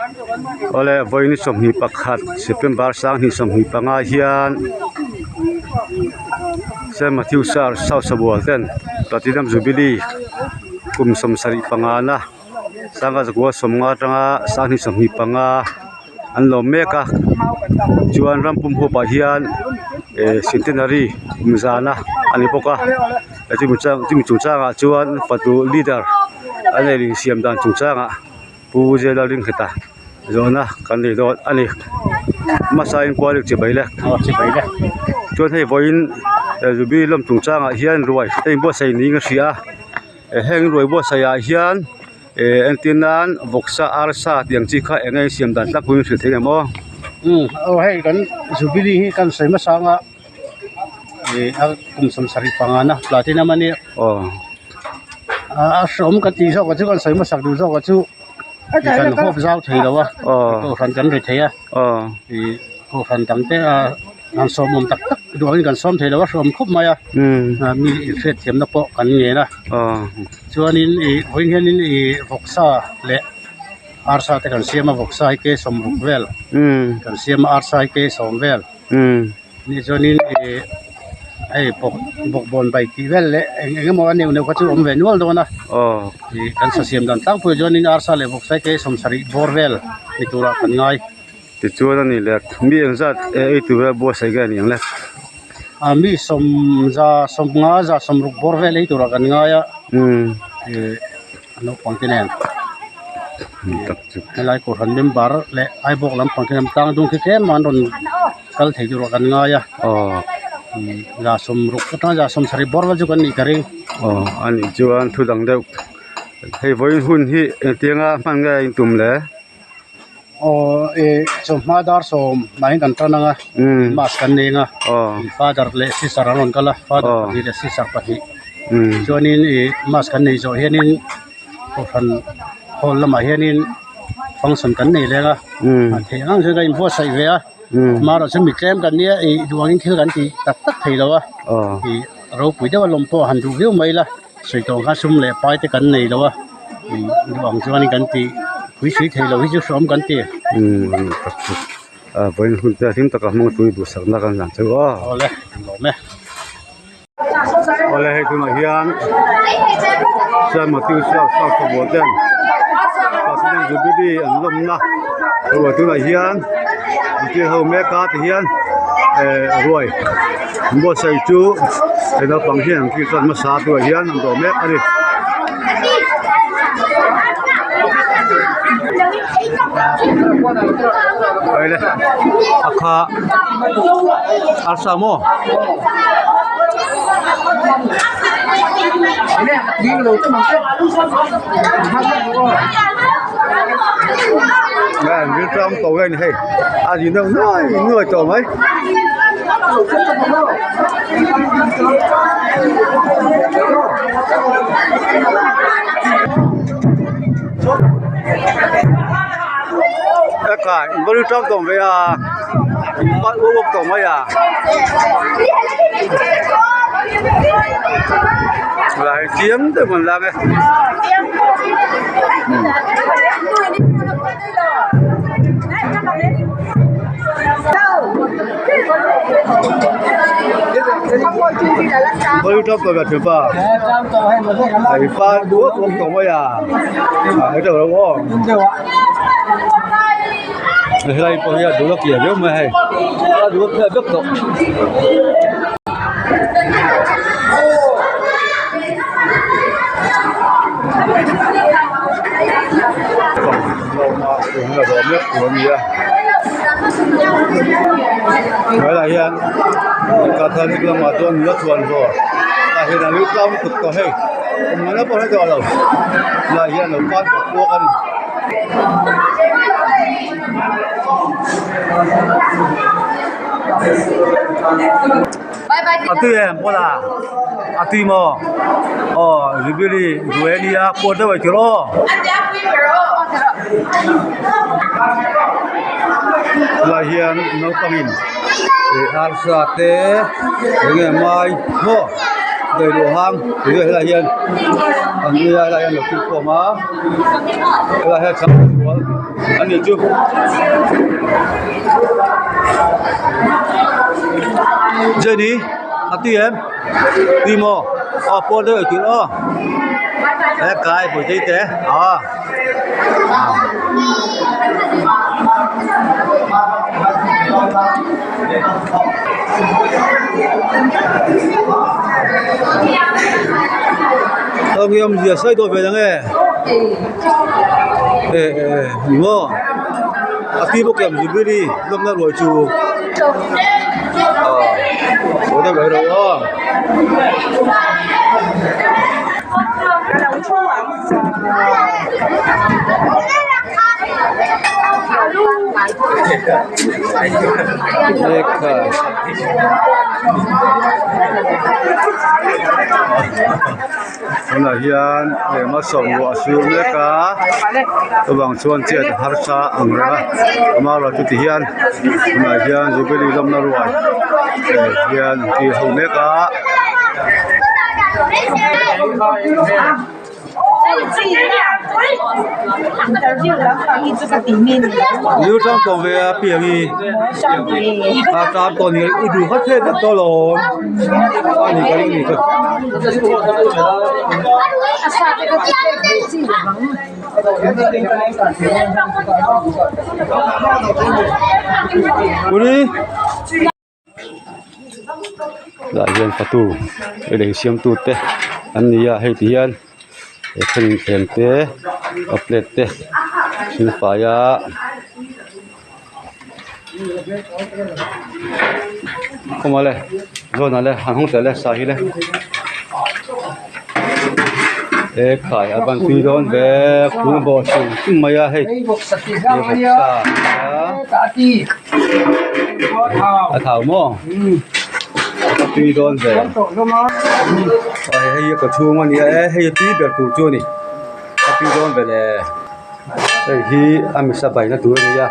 Awle vawiin 21 September 2025 hian Saint Matthew Church South Sabual ten Platinum Jubilee kum 75 na sangha zakua sawmnga atanga 2025 an lawm mek a chuan ram pum huapah hian eh centenary kum zana a ni bawk a chumi chungchangah chuan fatu leader an ei insiam dan chungchangah Pu Zela Ringheta zawhna kan nei dawn a ni hmasa in kual chibai le chibai le chuan hei vawiin Jubilee lawm chungchangah hian ruai a inbuatsaih niin ka hria a heng ruai buatsaih ah hian eh entir nan vawksa arsa tih ang chi kha eng nge insiam dan tlak pawhin hrilh thei ang aw. Umm aw hei kan Jubilee hi kan sawi hmasa anga ih a kum 75 na platinum a nia. Aw. A hreawm kan tih zawk ah chu kan sawi hmasak duh zawk ah chu kan huap zau thei lo a kohhran kan ri thei a ih kohhran dang te a han sawm awm tak tak duh angin kan sawm thei lo a hreawm khawp mai a mi inhriat thiamna pawh kan ngen a chuanin ih vawiin hianin ih vawksa leh arsa te kan siam a vawksa hi ke 60 vel kan siam a arsa hi ke 10 vel. Ni chuanin ih hei bawk bawkbawn bai tih vel leh eng eng emaw a neuh neuh kha chu a awm ve nual dawn a ih kan sa siam dan tlangpui chuanin arsa leh vawksa hi ke 70 bawr vel ni turah kan ngai. Tichuan a ni le mi engzat ei tur a buatsaih nge a ni ang le? Ah mi sawm za sawmnga za 60 bawr vel ei turah kan ngai a ih naupang te nen helai kohhran member leh Aibawk lampang te nen tlang dung khi tlem an rawn kal thei tur ah kan ngai a za 60 atanga za 70 bawr vel chu kan nih ka ring. Aw a nih chuan thu dang deuh hei vawiin hun hi engtianga hman nge a intum le? Aw ih chawhma dar sawm mahin kan tan ang a mass kan nei ang a father leh sister an rawn kal a father pahnih leh sister pahnih chuanin ih mass kan neih zawh hianin kohhran hall lamah hianin function kan nei leng a a theih ang ang chuan kan inbuatsaih ve a amaherawhchu mi tlem kan nia ih duh angin thil kan tih tak tak thei lo a ih ropui deuh a lawm pawh han duh viau mai ila sawi tawh ang khan sum leh pai te kan nei lo a ih duh ang chuanin kan tih pui sui thei lo hi chu hreawm kan ti. Vawiin hun te hlim taka hmang tui duhsakna kan zan chu aw. Awle lawm e. Awle hei tunah hian Saint Matthew Church South Khawbual ten Platinum Jubilee an lawmna ruai tunah hian an tir ho mek a tihian eh ruai an buatsaih chu he naupang hian an kil tan hmasa tunah hian an dawh mek a ni. Awle a kha arsa maw. Nè, như trong tàu lên hay à gì đâu nuôi nuôi tàu mấy tất cả vẫn trong tàu về à bắt uống tàu mấy à lại chiếm từ mình làm ấy Bơi trong tàu về thuyền pa thầy pa đúa cũng tàu mấy à à cái tàu đâu có helai pawh hi a dul a kiar viau mai a hei a dul a vek tawh. Helaiah hian catholic lamah chuan nula chhuan zawr tah hian a lu tlang lutuk tawh hei awm ngaihna pawh hre tawh lo helaiah hian lo pan tawh bawk a ni. A tui em pawl a a tui maw aw jubilee ruai a nia puar deuh ai tur aw. Helai hian naupangin ih arsa te eng nge mai maw. Dawihluah hang tui ah helaiah hian an ui a helaiah hian an lo kil khawm a helaiah hian changkha sual an nih chu. Jenny a tui em tui maw aw pawn deuh eitur aw he kai pawitei te aw. Eng awmzia sawi dawh ve ang e eh eh ni maw a pi bawk em jubilee lawmna ruai chu aw sawi deuh mai rawh aw. Tunah hian eng a sawm ruah a sur mek a chuvang chuan chet a harsa ang reng a amaherawhchu ti hian tunah hian jubilee lawmna ruai hian an ti ho mek a. New tang tawh ve a piang i a tang tawh ni i duh kha thlet vek tawh alawm a ni ka ring ni ka Uri. Lah hian fatu ei leh siamtu te an ni a hei ti hian he thleng thleng te a plate te thil fai a khawmah le zawnah le han hawng teh le sa hi le e khai a ban tui dawn ve phul bawh hrim hrim mai a hei vawksa a thau maw a tui dawn ve hei hi a kawchhung a nia e hei a tui ber tur chu a ni a tui dawn ve le hei hi a misa baina tur a ni a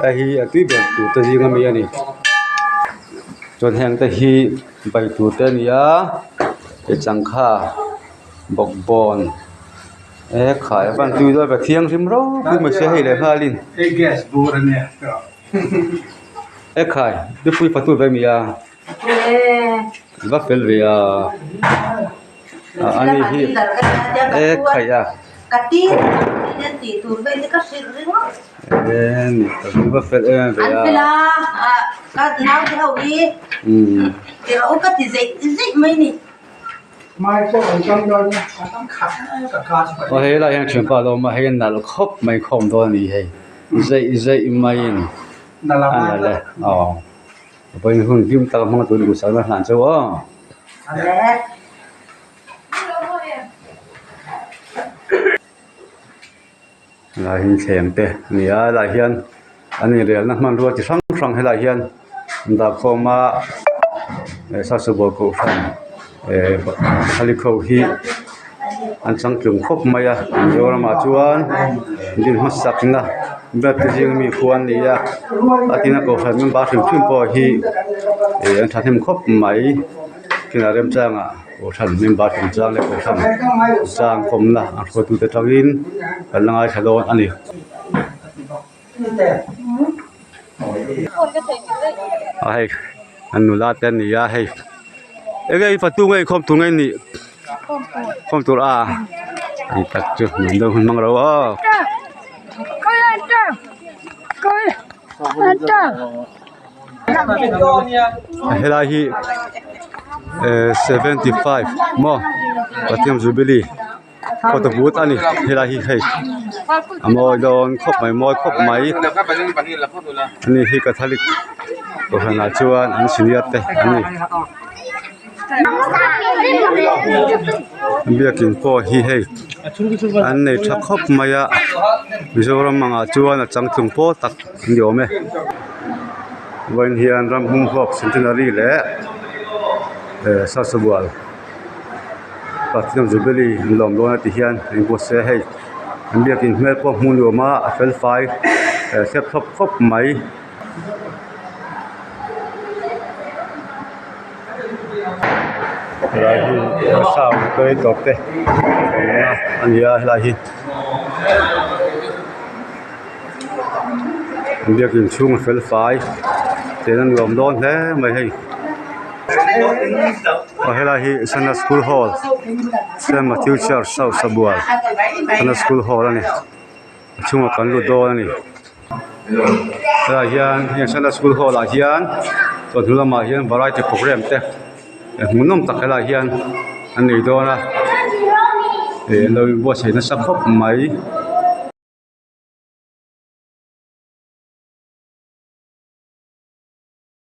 hei hi a tui ber tur te zing ami a ni chuan heng te hi bai tur te a ni a changkha bawkbawn. E khai a van tui dawn ve thianghlim ropui mai sia hei leh nghalin e khai nupui fatu ve mi a va fel ve a ani hi e khai a e ni va fel em ve a umm. Aw helai hian thianpa a lo awm a hei a nalh khawp mai khawm dawn a ni hei zeih zeih maiin a nalh e aw vawiin hun hlim tak a hmang tur duhsakna hlan chauh aw. Helai hi thleng te a ni a helai hian an inrelna hmanrua chi hrang hrang helai hian an dah khawm a sasubawlh kohhran ehh halikho hi an changtlung khawp mai a mizoramah chuan din hmasakna ber te zing ami khu an ni a a tina kohhran member hrim hrim pawh hi ehh an thahnem khawp mai kinah remchangah. Kohhran member chungchang leh kohhran zang kawmna an hruaitute atangin kan la ngaithla dawn a ni. A hei an nula te an ni a hei enge i fatu nge inkhawm tur nge i nih khawm tur a ni tak chu nuam deuh hun hmang ro aw. Helai hi ehh 75 maw Pathian jubilee photo booth a ni helai hi hei a mawi dawn khawp mai mawi khawp mai ani hi catholic kohhran ah chuan an senior te an ni biakin pawh hi hei an nei tha khawp mai a Mizoram ang ah chuan a changtlung pawl tak a ni awm e. Vawiin hian ram hung huap centenary leh eh sasabual platinum jubilee an lawm dawn a ti hian engpawh se hei an biakin hmel pawh hmuh nuam a a fel fai eh thlep thlawp khawp mai. Helai hi sound operator te awmna a ni a helai hi biakin chhung a fel fai chen a nuam dawn hle mai hei aw helai hi sana school hall saint matthew church south sabual sana school hall a ni a chhungah kan lut dawn a ni helaiah hian heng sana school hall ah hian chawhnu lamah hian variety programme te hmuhnawm tak helaiah hian an nei dawn a ih an lo inbuatsaih nasa khawp mai.